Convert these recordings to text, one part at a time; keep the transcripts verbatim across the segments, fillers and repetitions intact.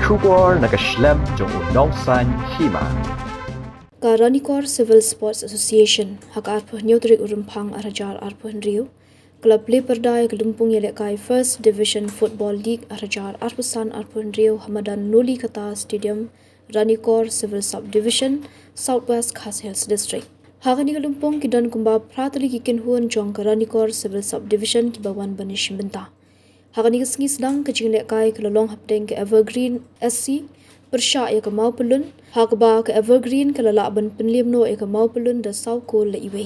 Khubor na ka shlem jong u nongsaiñ hima. Ka Ranikor Civil Sports Association ha ka arphew hynñiew tarik u Rymphang ar hajar arphew hynriew ka la plie pyrda ïa ka lympung ïalehkai First Division Football League ar hajar arphew san arphew hynriew ha madan Noli Kata Stadium, Ranikor Civil Subdivision, South West Khasi Hills District. Ha kane ka lympung ki don kumba phra tylli ki kynhun jong ka Ranikor Civil Subdivision kiba wan ban ïashim bynta. Ha kane ka sngi sdang ka jingïalehkai ka la long hapdeng ka Evergreen S C pyrshah ïa ka Mawpyllun, ha kaba ka Evergreen ka la lah ban pynliem noh ïa ka Mawpyllun da saw kol la iwei.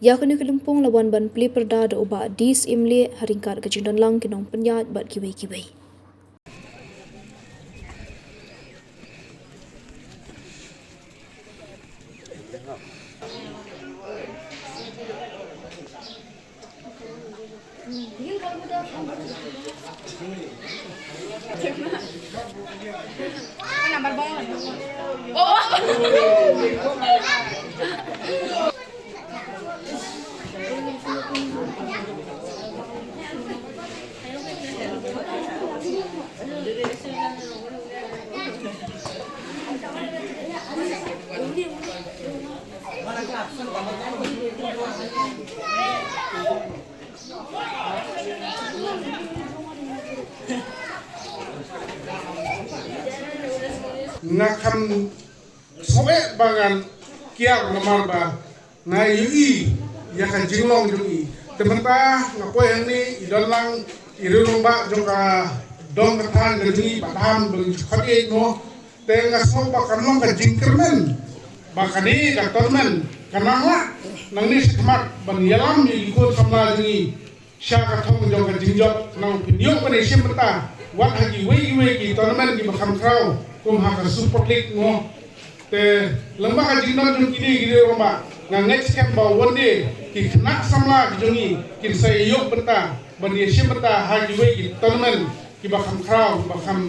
Ïa kane ka lympung la wan ban plie pyrda da u Bah D Syiem Lieh ha ryngkat ka jingdonlang ki nongpynïaid bad kiwei kiwei. Nga kham sngewbha ba ngan kiar namar ba nga ïohi ïa ka jinglong jong i. Te mynta nga poi hangne i don lang i rangbah jong ka dong ka thaiñ ka jong i, ba dang ba ngi ju khot ïa i mo. Te nga sngew ba kan long ka jingkyrmen ba kane ka tournament kan nang lah nangne shakhmat ban ïalam ïa ki khun samla jong i sha ka thong jong ka jingjop, nang pynïoh ban ïashim bynta wat ha kiwei kiwei ki tournament kiba kham khraw kum ha ka Super League mo. Te lyngba ka jingdon jong kine ki rangbah nga ngeit skhem ba one day ki khynnah samla ki jong i kin sa ïoh bynta ban ïashim bynta ha kiwei ki tournament kiba kham khraw, kiba kham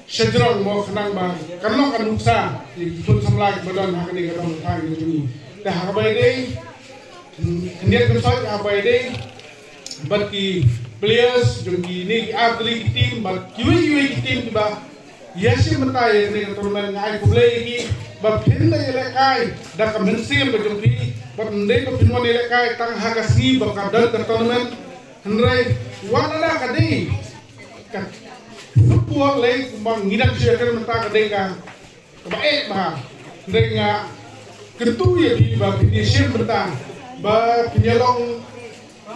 shajrong mo, khnang ba kan long ka nuksa ïa ki khun samla kiba don ha kane ka dong ka thaiñ ka jong i. Te ha kaba ïadei khyndiat khynsoit ha kaba ïadei bad ki players jong kine ki ar tylli ki team bad kiwei kiwei ki team kiba ïashim bynta ïa kane ka tournament, nga ai khublei ïa ki ba phin da ïalehkai da ka mynsiem ka jong phi, bad ym dei ba phin wan ïalehkai tang ha ka sngi ba ka don ka tournament, hynrei wat la ka dei ka football lei kumba ngi dang shu ïakren mynta ka dei ka kaba eh bha. Hynrei nga kyntu ïa phi ba phin ïashim bynta ba phin ïalong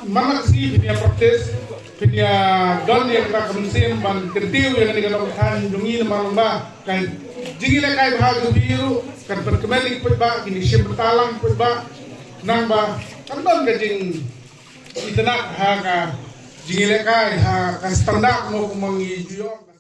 man la ka sngi, phin ïa practice, phin ïa don ïa kata ka mynsiem ban kyntiew ïa kane ka dong ka thaiñ jong ngi namar ba ka jingïalehkai bha jong phi ruh kan pynkmen ïa ki paidbah, kin ïashim bynta lang ki paidbah, khnang ba kan don ka jing itynnad ha ka jingïalehkai ha ka standard mo kumba ngi ju ïoh.